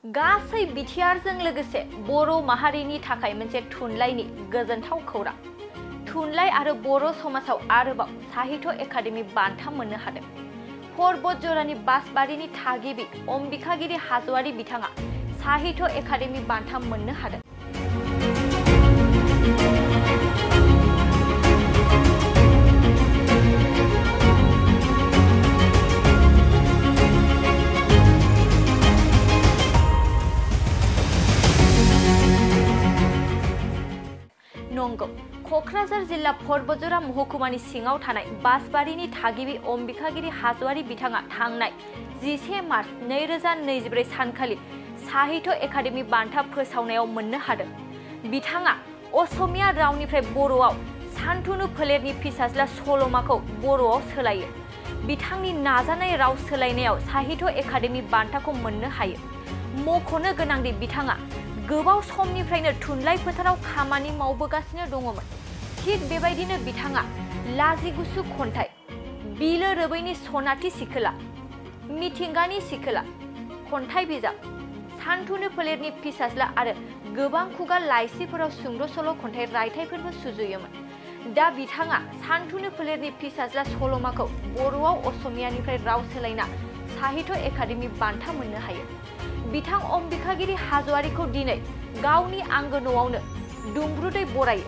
गासै बिथियारजों लोगोसे बर' माहारिनि थाखाय मोनसे थुनलाइनि गोजोनथाव खौरां। थुनलाइ आरो बर' समाजाव आरोबाव साहित्य एकाडेमि बान्था मोननो हादों। पर्बतजरानि बासबारिनि थागिबि अम्बिकागिरि हाज'वारि बिथाङा साहित्य एकाडेमि बान्था मोननो हादों। नंगौ, क'क्राझार जिल्ला पर्बतजरा महकुमानि सिङाव थानाय बासबारिनि थागिबि अम्बिकागिरि हाज'वारि बिथाङा थांनाय 10 मार्च 2024 सानखालि साहित्य एकाडेमि बान्था फोसावनायाव मोननो हादों। बिथाङा असमिया रावनिफ्राय बर'आव सानथुनु फोलेरनि फिसाज्ला सल'माखौ बर'आव सोलायो। बिथांनि नाजानाय राव सोलायनायाव साहित्य एकाडेमि बान्थाखौ मोननो हायो। मख'नो गोनांदि बिथाङा गोबाव समनिफ्रायनो थुनलाइ फोथाराव खामानि मावबोगासिनो दङमोन। थिग बेबायदिनो बिथाङा लाजिगुसु खन्थाइ, बिलो रोबैनि सनाथि सिखोला, मिथिंगानि सिखोला, खन्थाइ बिजाब, सानथुनु फोलेरनि फिसाज्ला आरो गोबां खुगा लाइसिफोराव सुंद' सल' खन्थाइ रायथाइफोरबो सुजुयोमोन। दा बिथाङा सानथुनु फोलेरनि फिसाज्ला सल'माखौ बर'आव असमियानिफ्राय राव सोलायना साहित्य एकाडेमि बान्था मोननो हायो। बिथां अम्बिकागिरि हाज'वारिखौ दिनै गावनि आंगो न'आवनो दुंब्रुदै बरायो।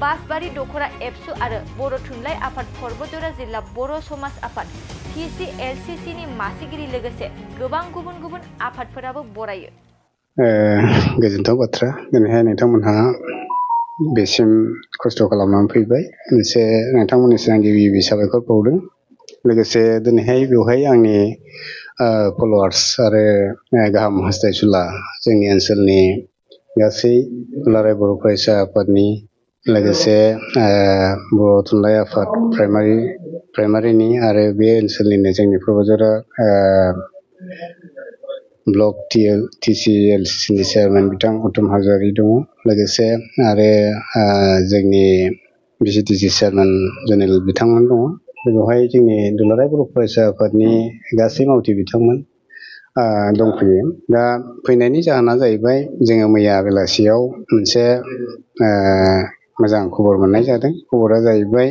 बासबारि दख'रा एबसु आरो बर' थुनलाइ आफाद पर्बतजरा जिल्ला बर' समाज आफाद TCLCC नि मासिगिरि लोगोसे गोबां गुबुन गुबुन आफादफोराबो बरायो। गोजोनथाव बाथ्रा। दिनैहाय नोंथांमोनहा बेसिम खस्थ' खालामनानै फैबाय। मोनसे नोंथांमोननिसिम आं गिबि साबायखर बावदों। लोगोसे दिनैहाय बेवहाय आंनि फलोवार्स आरो गाहाम हास्थायसुला जोंनि ओनसोलनि गासै दुलाराय बर' फरायसा आफादनि लोगोसे बर' थुनलाइ आफाद प्राइमारिनि आरो बे ओनसोलनिनो जोंनि पर्बतजरा ब्लक TCLCC नि चेयारमेन बिथां उत्तम हाज'वारि दङ। लोगोसे आरो जोंनि BCTC चेयारमेन जेनेरेल बिथांमोन दङ। बेवहाय जोंनि दुलाराय बर' फरायसा आफादनि गासै मावथि बिथांमोन दंफैयो। दा फैनायनि जाहोना जाहैबाय जोङो मैया बेलासियाव मोनसे मोजां खबर मोननाय जादों। खबरा जाहैबाय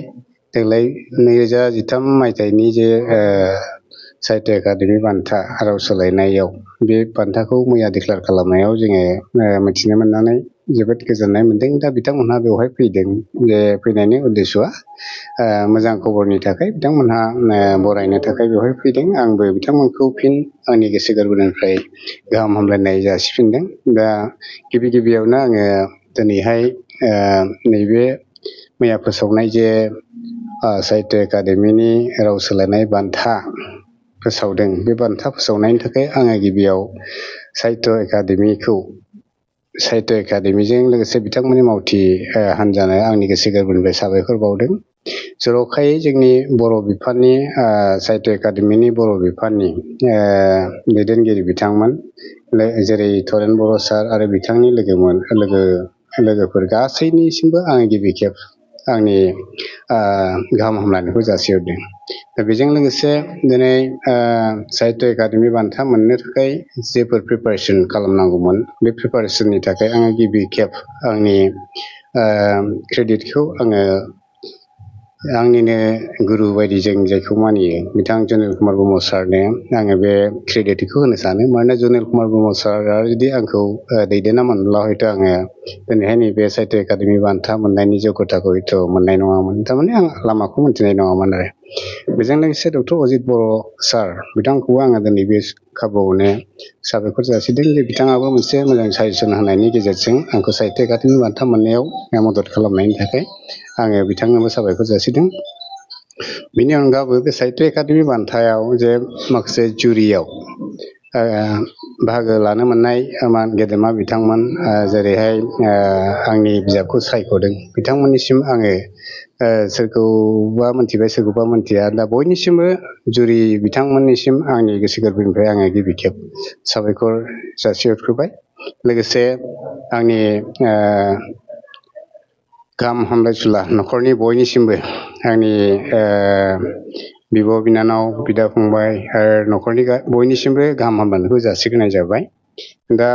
देग्लाय 2013 मायथाइनि जे साहित्य एकाडेमि बान्था राव सोलायनायाव बे बान्थाखौ मैया डिक्लेयार खालामनायाव जोङो मिथिनो मोननानै जोबोद गोजोननाय मोनदों। दा बिथांमोनहा बेवहाय फैदों। जे फैनायनि उद्देश्यआ मोजां खबरनि थाखाय बिथांमोनहा बरायनो थाखाय बेवहाय फैदों। आंबो बिथांमोनखौ फिन आंनि गोसो गोरबोनिफ्राय गाहाम हामलायनाय जासिफिनदों। दा गिबियावनो आङो दिनैहाय नैबे मैया फोसावनाय जे साहित्य एकाडेमिनि राव सोलायनाय बान्था फोसावदों, बे बान्था फोसावनायनि थाखाय आङो गिबियाव साहित्य एकाडेमिजों लोगोसे बिथांमोननि मावथि हान्जानो आंनि गोसो गोरबोनिफ्राय साबायखर बावदों। जर'खायै जोंनि बर' बिफाननि साहित्य एकाडेमिनि बर' बिफाननि दैदेनगिरि बिथांमोन, जेरै थरेन बर' सार आरो बिथांनि लोगोफोर गासैनिसिमबो आङो गिबि खेब आंनि गाहाम हामलायनायखौ जासिहरदों। दा बेजों लोगोसे दिनै साहित्य एकाडेमि बान्था मोननो थाखाय जेफोर प्रिपारेसन खालामनांगौमोन, बे प्रिपारेसननि थाखाय आङो गिबि खेब आंनि क्रेडिटखौ आङो आंनिनो गुरु बायदि जों जायखौ मानियो बिथां जनेल कुमार ब्रह्म सारनो आङो बे क्रेडिटखौ होनो सानो। मानोना जनेल कुमार ब्रह्म सारा जुदि आंखौ दैदेनामोनब्ला हयथ' आङो दिनैहाय नैबे साहित्य एकाडेमि बान्था मोननायनि जग्यताखौ हयथ' मोननाय नङामोन। थारमाने आं लामाखौ मोन्थिनाय नङामोन आरो। बेजों लोगोसे डक्टर अजित बर' सार बिथांखौबो आङो दिनै बे खाबुआवनो साबायखर जासिदों जे बिथाङाबो मोनसे मोजां साजेसन होनायनि गेजेरजों आंखौ साहित्य एकाडेमि बान्था मोननायाव मदद खालामनायनि थाखाय आङो बिथांनोबो साबायखर जासिदों। बेनि अनगाबो बे साहित्य एकाडेमि बान्थायाव जे माखासे जुरियाव बाहागो लानो मोननाय गेदेमा बिथांमोन, जेरैहाय आंनि बिजाबखौ सायख'दों बिथांमोननिसिम आङो सोरखौबा मोनथिबाय सोरखौबा मोनथिया। दा बयनिसिमबो जुरि बिथांमोननिसिम आंनि गोसो गोरबोनिफ्राय आङो गिबि खेब साबायखर जासिहरग्रोबाय। लोगोसे आंनि गाहाम हामलायसुला न'खरनि बयनिसिमबो आंनि बिब' बिनानाव बिदा फंबाय आरो न'खरनि बयनिसिमबो गाहाम हामलायनायखौ जासिग्रोनाय जाबाय। दा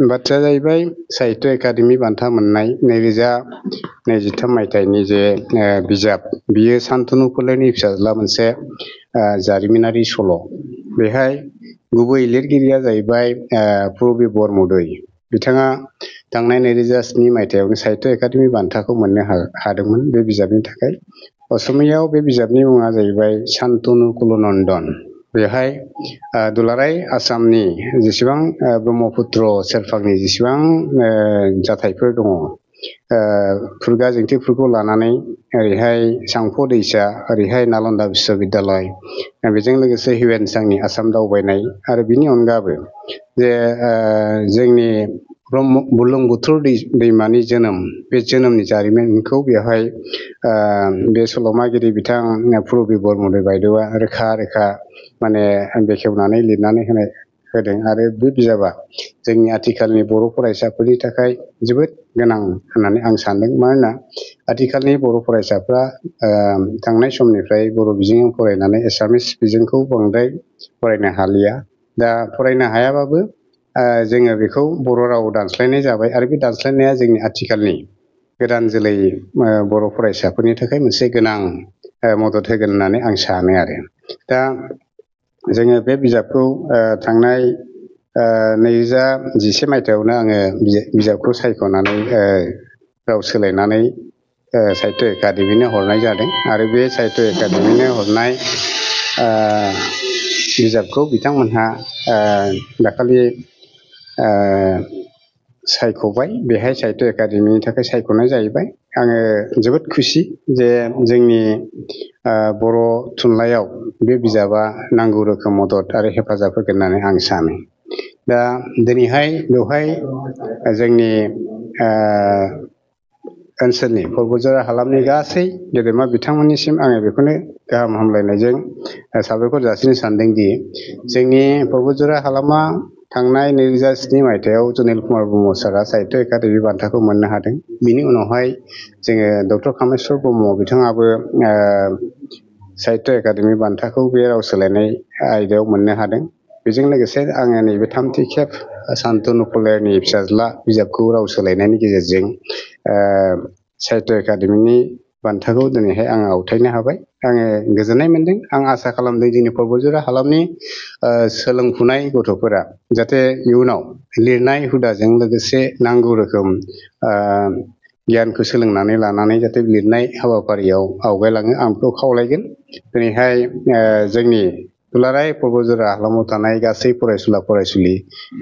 बाथ्राया जाहैबाय साहित्य एकाडेमि बान्था मोननाय 2023 मायथाइनि जे बिजाब बियो सान्तनु फोलेरनि फिसाज्ला मोनसे जारिमिनारि सल'। बेहाय गुबै लिरगिरिया जाहैबाय पुरबि बरमोदै। बिथाङा थांनाय 2007 मायथाइयावनो साहित्य एकाडेमि बान्थाखौ मोननो हादोंमोन बे बिजाबनि थाखाय। असमियाव बे बिजाबनि मुङा जाहैबाय सान्तनु कुलनन्दन। बेहाय दुलाराय आसामनि जेसेबां ब्रह्मपुत्र सेरफांनि जेसेबां जाथायफोर दङ, फुरगा जेंटिफोरखौ लानानै ओरैहाय सांफ' दैसा, ओरैहाय नालन्दा बिश्वबिद्यालय, बेजों लोगोसे हिउएन सांनि आसाम दावबायनाय आरो बिनि अनगाबो जे जोंनि बुरलुंबुथुर दैमानि जोनोम, बे जोनोमनि जारिमिनखौ बेवहाय बे सल'मागिरि बिथां पुरबि बरमोदै बायद'आ रोखा माने बेखेवनानै लिरनानै होदों। आरो बे बिजाबा जोंनि आथिखालनि बर' फरायसाफोरनि थाखाय जोबोद गोनां होननानै आं सानदों। मानोना आथिखालनि बर' फरायसाफ्रा थांनाय समनिफ्राय बर' बिजोंजों फरायनानै एसामिस बिजोंखौ बांद्राय फरायनो हालिया। दा फरायनो हायाबाबो जोङो बेखौ बर' रावाव दानस्लायनाय जाबाय आरो बे दानस्लायनाया जोंनि आथिखालनि गोदान जोलै बर' फरायसाफोरनि थाखाय मोनसे गोनां मदद होगोन होननानै आं सानो आरो। दा जोङो बे बिजाबखौ थांनाय 2011 मायथाइयावनो आङो बिजाबखौ सायख'नानै राव सोलायनानै साहित्य एकाडेमिनो हरनाय जादों। आरो बे साहित्य एकाडेमिनो हरनाय बिजाबखौ बिथांमोनहा दाखालि सायख'बाय। बेहाय साहित्य एकाडेमिनि थाखाय सायख'नाय जाहैबाय। आङो जोबोद खुसि जे जोंनि बर' थुनलाइयाव बे बिजाबा नांगौ रोखोम मदद आरो हेफाजाब होगोन होननानै आं सानो। दा दिनैहाय बेवहाय जोंनि ओनसोलनि परबतझरा हालामनि गासै गेदेमा बिथांमोननिसिम आङो बेखौनो गाहाम हामलायनायजों साबायखर जासिनो सानदोंदि जोंनि परबतझरा हालामा थांनाय 2007 मायथाइयाव जनिल कुमार ब्रह्म सारआ साहित्य एकाडेमि बान्थाखौ मोननो हादों। बिनि उनावहाय जोङो डक्टर कामेस्वर ब्रह्म बिथाङाबो साहित्य एकाडेमि बान्थाखौ बे राव सोलायनाय आयदायाव मोननो हादों। बेजों लोगोसे आङो नैबे थामथि खेब सान्तनु फोलेरनि फिसाज्ला बिजाबखौ राव सोलायनायनि गेजेरजों साहित्य एकाडेमिनि बान्थाखौ दिनैहाय आङो आवथायनो हाबाय। आङो गोजोननाय मोनदों। आं आसा खालामदों जोंनि परबतझरा हालामनि सोलोंफुनाय गथ'फोरा जाहाथे इयुनाव लिरनाय हुदाजों लोगोसे नांगौ रोखोम गियानखौ सोलोंनानै लानानै जाहाथे लिरनाय हाबाफारियाव आवगायलाङो, आं बेखौ खावलायगोन। दिनैहाय जोंनि दुलाराय परबतझरा हालामाव थानाय गासै फरायसुला फरायसुलि,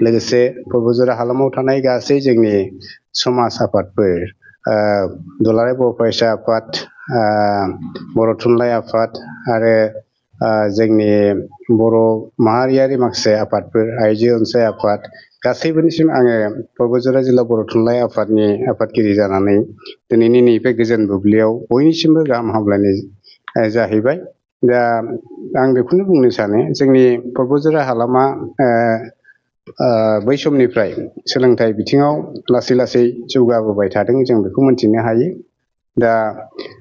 लोगोसे परबतझरा हालामाव थानाय गासै जोंनि समाज आफादफोर, दुलाराय बर' फरायसा आफाद, बर' थुनलाइ आफाद आरो जोंनि बर' माहारियारि माखासे आफादफोर, आइजो अनसाय आफाद, गासैबोनिसिम आङो परबतझरा जिल्ला बर' थुनलाइ आफादनि आफादगिरि जानानै दिनैनि नैबे गोजोन बुब्लियाव बयनिसिमबो गाहाम हामलायनाय जाहैबाय। दा आं बेखौनो बुंनो सानो जोंनि परबतझरा हालामा बै समनिफ्राय सोलोंथाइ बिथिङाव लासै लासै जौगाबोबाय थादों, जों बेखौ मोनथिनो हायो। दा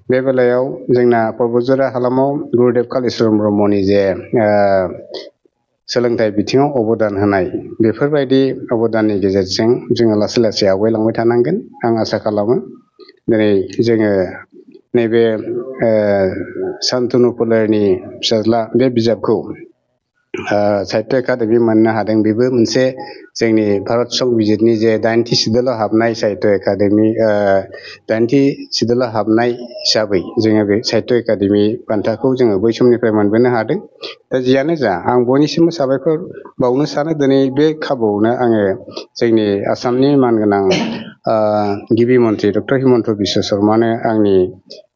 बे बेलायाव जोंना परबतझरा हालामाव गुरुदेब कालिचरन ब्रह्मनि जे सोलोंथाइ बिथिङाव अबदान होनाय, बेफोरबायदि अबदाननि गेजेरजों जोङो लासै लासै आवगायलांबाय थानांगोन। आं आसा खालामो दिनै जोङो नैबे सान्तनु फोलेरनि फिसाज्ला बे बिजाबखौ साहित्य एकाडेमि मोननो हादों। बेबो मोनसे जोंनि भारत संबिजितनि जे 80थि सिदुलाव हाबनाय साहित्य एकाडेमि, 80थि सिदुलाव हाबनाय हिसाबै जोङो बे साहित्य एकाडेमि बान्थाखौ जोङो बै समनिफ्राय मोनबोनो हादों। दा जियानो जा, आं बयनिसिमबो साबायखर बावनो सानो। दिनै बे खाबुआवनो आङो जोंनि आसामनि मानगोनां गिबि मन्थ्रि डक्टर हिमन्त बिश्व शर्मानो आंनि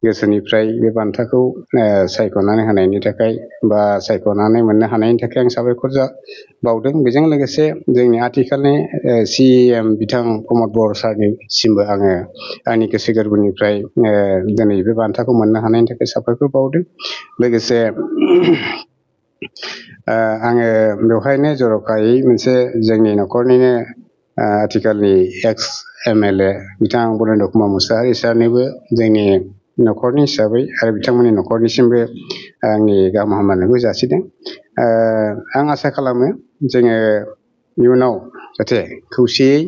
गोसोनिफ्राय बे बान्थाखौ सायख'नानै होनायनि थाखाय बा सायख'नानै मोननो हानायनि थाखाय आं साबायखर बावदों। बेजों लोगोसे जोंनि आथिखालनि CEM बिथां प्रमद बर सारनिसिमबो आङो आंनि गोसो गोरबोनिफ्राय दिनै बे बान्थाखौ मोननो हानायनि थाखाय साबायखर बावदों। लोगोसे आङो बेवहायनो जर'खायै मोनसे जोंनि न'खरनिनो आथिखालनि एक्स MLA बिथां बरेन्द्र कुमार मुसाहारि सारनिबो जोंनि न'खरनि हिसाबै आरो बिथांमोननि न'खरनिसिमबो आंनि गाहाम हामलायनायखौ जासिदों। आं आसा खालामो जोङो इयुनाव जाहाथे खौसेयै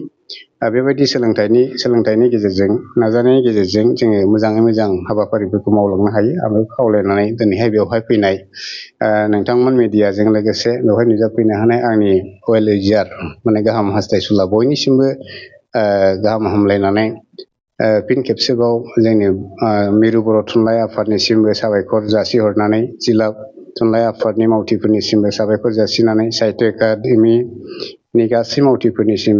बेबायदि सोलोंथाइनि गेजेरजों नाजानायनि गेजेरजों जोङो मोजाङै मोजां हाबाफारिफोरखौ मावलांनो हायो आं बेखौ खावलायनानै दिनैहाय बेवहाय फैनाय नोंथांमोन मिडियाजों लोगोसे बेवहाय नुजाफैनो हानाय आंनि वेल विजार माने गाहाम हास्थायसुला बयनिसिमबो गाहाम हामलायनानै फिन खेबसेबाव जोंनि मिरु बर' थुनलाइ आफादनिसिमबो साबायखर जासिहरनानै जिल्ला थुनलाइ आफादनि मावथिफोरनिसिमबो साबायखर जासिनानै साहित्य एकाडेमिनि गासै मावथिफोरनिसिम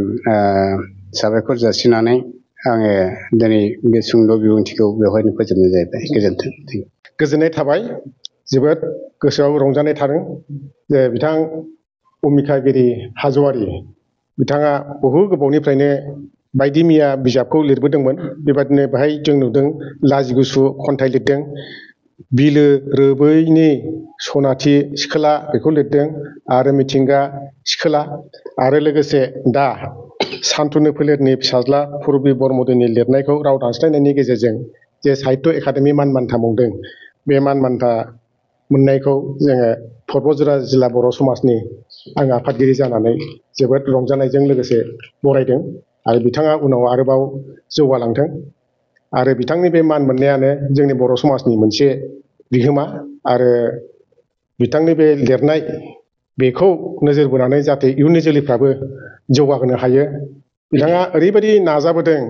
साबायखर जासिनानै आङो दिनै बे सुंद' बिबुंथिखौ बेवहायनो फोजोबनाय जाहैबाय। गोजोन्थों। गोजोननाय थाबाय, जोबोद गोसोआव रंजानाय थादों जे बिथां अम्बिका गिरि हाज'वारि बिथाङा बहु गोबावनिफ्रायनो बायदि मैया बिजाबखौ लिरबोदोंमोन। बेबादिनो बेहाय जों नुदों लाजिगुसु खन्थाइ लिरदों, बिलो रोबैनि सनाथि सिखोला बेखौ लिरदों आरो मिथिंगा सिखोला, आरो लोगोसे दा सानथुनो फोलेरनि फिसाज्ला पुरबि बरम'दैनि लिरनायखौ राव दानस्लायनायनि गेजेरजों जे साहित्य एकाडेमि मान बान्था मोनदों, बे मान बान्था मोननायखौ जोङो पर्बतजरा जिल्ला बर' समाजनि आं आफादगिरि जानानै जोबोद रंजानायजों लोगोसे बरायदों आरो बिथाङा उनाव आरोबाव जौगालांथों आरो बिथांनि बे मान मोननायानो जोंनि बर' समाजनि मोनसे बिहोमा आरो बिथांनि बे लिरनाय बेखौ नोजोर बोनानै जाहाथे इयुननि जोलैफ्राबो जौगाहोनो हायो। बिथाङा ओरैबायदि नाजाबोदों,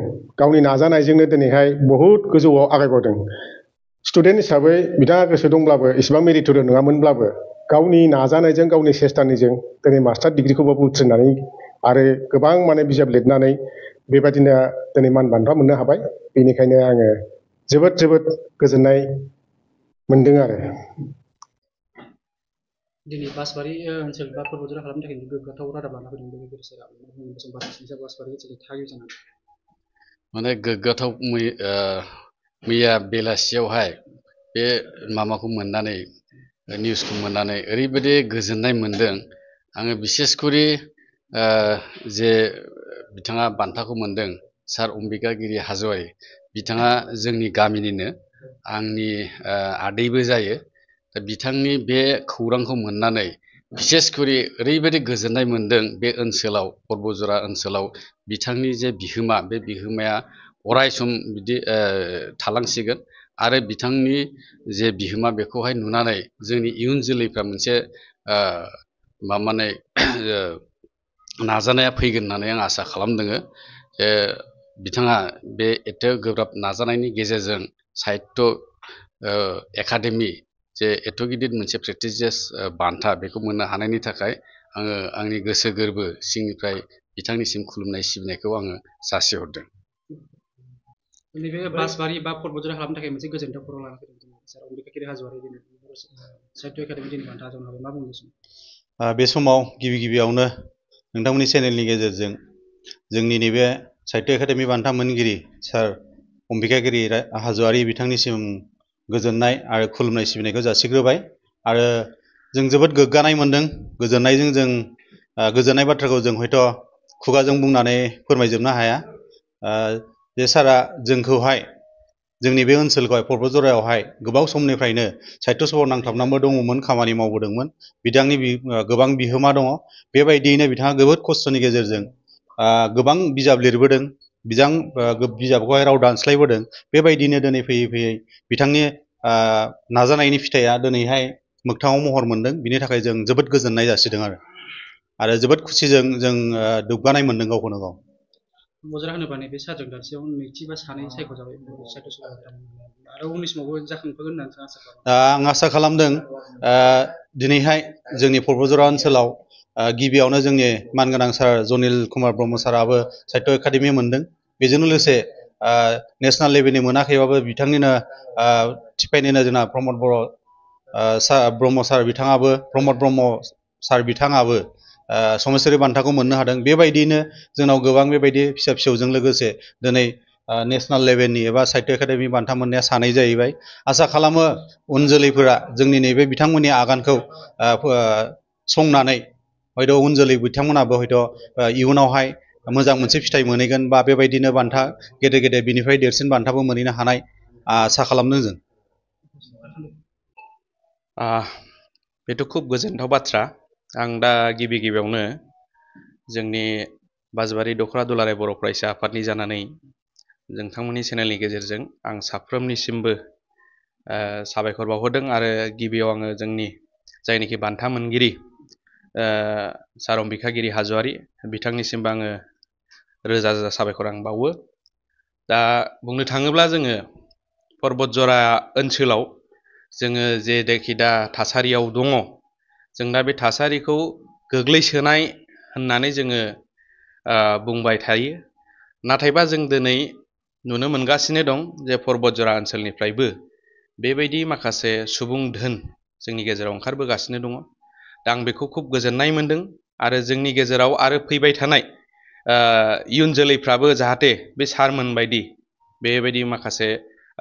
गावनि नाजानायजोंनो दिनैहाय बहुद गोजौआव आगायबोदों। स्टुडेन्ट हिसाबै बिथाङा गोसो दंब्लाबो इसेबां मेरिटरियास नङामोनब्लाबो गावनि नाजानायजों गावनि सेस्थानिजों दिनै मास्टार डिग्रिखौबो उथ्रिनानै आरो गोबां माने बिजाब लिरनानै बेबायदिनो दिनै मान बान्था मोननो हाबाय। बेनिखायनो आङो जोबोद जोबोद गोजोननाय मोनदों आरो। दिनै बासबारि ओनसोल बा पर्बतजरा खालामनो थाखाय गोग्गाथाव रादाब लाना फैदों लोगोफोर सारा बासबारि ओनसोलनि थागिबि जानानै। माने गोग्गाथाव मैया बेलासियावहाय बे माबाखौ मोननानै निउसखौ मोननानै ओरैबायदि गोजोननाय मोनदों आङो। बिसेसकरि जे बिथाङा बान्थाखौ मोनदों सार अम्बिका गिरि हाज'वारि, बिथाङा जोंनि गामिनिनो आंनि आदैबो जायो। दा बिथांनि बे खौरांखौ मोननानै बिसेसकरि ओरैबायदि गोजोननाय मोनदों। बे ओनसोलाव पर्बतजरा ओनसोलाव बिथांनि जे बिहोमा, बे बिहोमाया अराय सम बिदि थालांसिगोन आरो बिथांनि जे बिहोमा बेखौहाय नुनानै जोंनि इयुन जोलैफ्रा मोनसे माने नाजानाया फैगोन होननानै आं आसा खालामदों। बिथाङा बे एथ' गोब्राब नाजानायनि गेजेरजों साहित्य एकाडेमि जे एथ' गिदिर मोनसे प्रेस्टिजियास बान्था बेखौ मोननो हानायनि थाखाय आङो आंनि गोसो गोरबो सिंनिफ्राय बिथांनिसिम खुलुमनाय सिबिनायखौ आङो जासिहरदों। नैबे बासबारि बा पर्बतजरा खालामनो थाखाय मोनसे गोजोनथाव खौरां लाना फैदों सार अम्बिका गिरि हाज'वारि दिनै साहित्य एकाडेमि दिनै बान्था आजावनो मा बुंनो? बे समाव गिबियावनो नोंथांमोननि चेनेलनि गेजेरजों जोंनि नैबे साहित्य एकाडेमि बान्था मोनगिरि सार अम्बिका गिरि हाज'वारि बिथांनिसिम गोजोननाय आरो खुलुमनाय सिबिनायखौ जासिग्रोबाय आरो जों जोबोद गोग्गानाय मोनदों। गोजोननायजों जों गोजोननाय बाथ्राखौ जों हयथ' खुगाजों बुंनानै फोरमायजोबनो हाया। जे सारा जोंखौहाय जोंनि बे ओनसोलखौहाय पर्बतजरायावहाय गोबाव समनिफ्रायनो साहित्य सभायाव नांथाबनानैबो दङमोन, खामानि मावबोदोंमोन। बिथांनि गोबां बिहोमा दङ। बेबायदियैनो बिथाङा जोबोद खस्थ'नि गेजेरजों गोबां बिजाब लिरबोदों, बिजाबखौहाय राव दानस्लायबोदों। बेबायदिनो दिनै फैयै फैयै बिथांनि नाजानायनि फिथाइया दिनैहाय मोगथाङाव महर मोनदों। बिनि थाखाय जों जोबोद गोजोननाय जासिदों आरो जोबोद खुसिजों जों दुग्गानाय मोनदों गावखौनो गाव। पर्बतजरा होनोबा नैबे सारजों दानसेयाव नैथि बा सानै सायख'जाबाय साहित्य सभा आरो उननि समावबो जाखांफैगोन होननानै आसा खालामो। आं आसा खालामदों दिनैहाय जोंनि पर्बतजरा ओनसोलाव गिबियावनो जोंनि मानगोनां सार जनिल कुमार ब्रह्म साराबो साहित्य एकाडेमि मोनदों। बेजों लोगोसे नेसनेल लेभेलनि मोनाखैबाबो बिथांनिनो टिफाइनिनो जोंना प्रमद ब्रह्म सार बिथाङाबो समेश्वरी बान्थाखौ मोननो हादों। बेबायदियैनो जोंनाव गोबां बेबायदि फिसा फिसौजों लोगोसे दिनै नेसनेल लेभेलनि एबा साहित्य एकाडेमि बान्था मोननाया सानै जाहैबाय। आसा खालामो उन जोलैफोरा जोंनि नैबे बिथांमोननि आगानखौ संनानै हयथ' उन जोलै बिथांमोनाबो हयथ' इयुनावहाय मोजां मोनसे फिथाइ मोनहैगोन बा बेबायदिनो बान्था गेदेर गेदेर बिनिफ्राय देरसिन बान्थाबो मोनहैनो हानाय आसा खालामदों जों। बेथ' खुब गोजोनथाव बाथ्रा। आं दा गिबियावनो जोंनि बासबारि दख'रा दुलाराय बर' फरायसा आफादनि जानानै नोंथांमोननि चेनेलनि गेजेरजों आं साफ्रोमनिसिमबो साबायखर बावहरदों आरो गिबियाव आङो जोंनि जायनोखि बान्था मोनगिरि सार अम्बिकागिरि हाज'वारि बिथांनिसिमबो आङो रोजा रोजा साबायखर आं बावो। दा बुंनो थाङोब्ला जोङो पर्बतजरा ओनसोलाव जोङो जेखि दा थासारियाव दङ जों दा बे थासारिखौ गोग्लैसोनाय होननानै जोङो बुंबाय थायो। नाथायबा जों दिनै नुनो मोनगासिनो दं जे पर्बतजरा ओनसोलनिफ्रायबो बेबायदि माखासे सुबुं धोन जोंनि गेजेराव ओंखारबोगासिनो दङ। दा आं बेखौ खुब गोजोननाय मोनदों आरो जोंनि गेजेराव आरो फैबाय थानाय इयुन जोलैफ्राबो जाहाथे बे सारमोन बायदि बेबायदि माखासे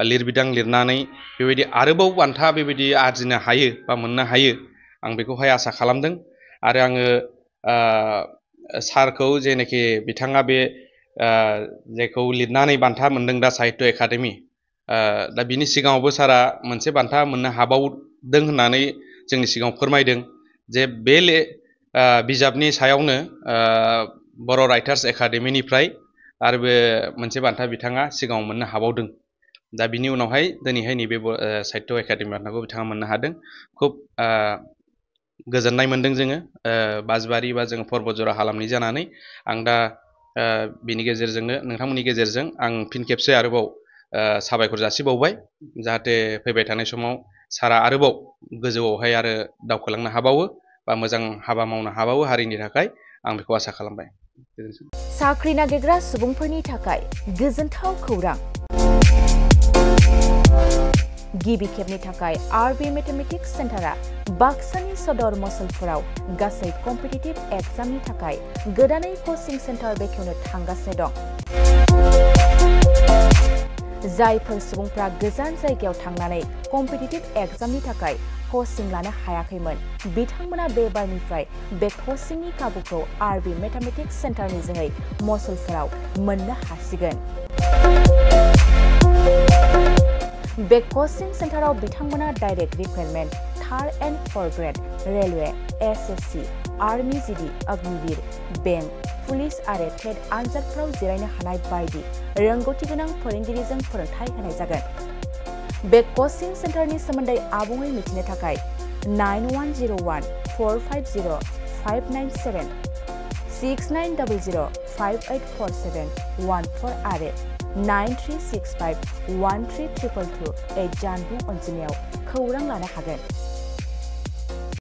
लिरबिदां लिरनानै बेबायदि आरोबाव बान्था बेबायदि आरजिनो हायो बा मोननो हायो आं बेखौहाय आसा खालामदों। आरो आङो सारखौ जेनोखि बिथाङा बे जेखौ लिरनानै बान्था मोनदों दा साहित्य एकाडेमि दा बिनि सिगाङावबो सारा मोनसे बान्था मोननो हाबावदों होननानै जोंनि सिगाङाव फोरमायदों जे बे बिजाबनि सायावनो बर' राइटार्स एकाडेमिनिफ्राय आरो बे मोनसे बान्था बिथाङा सिगाङाव मोननो हाबावदों। दा बिनि उनावहाय दिनैहाय नैबे साहित्य एकाडेमि बान्थाखौ बिथाङा मोननो हादों। खुब गोजोननाय मोनदों जोङो बासबारि बा जों पर्बतजरा हालामनि जानानै। आं दा बिनि गेजेरजोंनो नोंथांमोननि गेजेरजों आं फिन खेबसे आरोबाव साबायखर जासिबावबाय जाहाथे फैबाय थानाय समाव सारा आरोबाव गोजौआवहाय आरो दावखोलांनो हाबावो बा मोजां हाबा मावनो हाबावो हारिनि थाखाय आं बेखौ आसा खालामबाय। साख्रि नागिरग्रा सुबुंफोरनि थाखाय गोजोनथाव खौरां। गिबि खेबनि थाखाय आरबि मेथमेटिक्स सेन्टारा बाक्सानि सदर मसलपुराव गासै कम्पिटिटिभ एग्जामनि थाखाय गोदानै कचिं सेन्टार बेखेवनो थांगासिनो दं। जायफोर सुबुंफ्रा गोजान जायगायाव थांनानै कम्पिटिटिभ एग्जामनि थाखाय कचिं लानो हायाखैमोन बिथांमोना बे बारनिफ्राय बे कचिंनि खाबुखौ आरबि मेथमेटिक्स सेन्टारनि जोहै मसलपुराव मोननो हासिगोन। बे कचिं सेन्टाराव बिथांमोना direct recruitment, 3rd and 4th grade, railway, SSC, army GD, Agniveer, bank, police आरो टेट आनजादफोराव जिरायनो हानाय बायदि रोंगौथि गोनां फोरोंगिरिजों फोरोंथाय होनाय जागोन। बे कचिं सेन्टारनि सोमोन्दै आबुङै मिथिनो थाखाय 9101-450-597, 6900-584714 आरो 9365-13222 जानबुं अनजिमायाव खौरां लानो हागोन।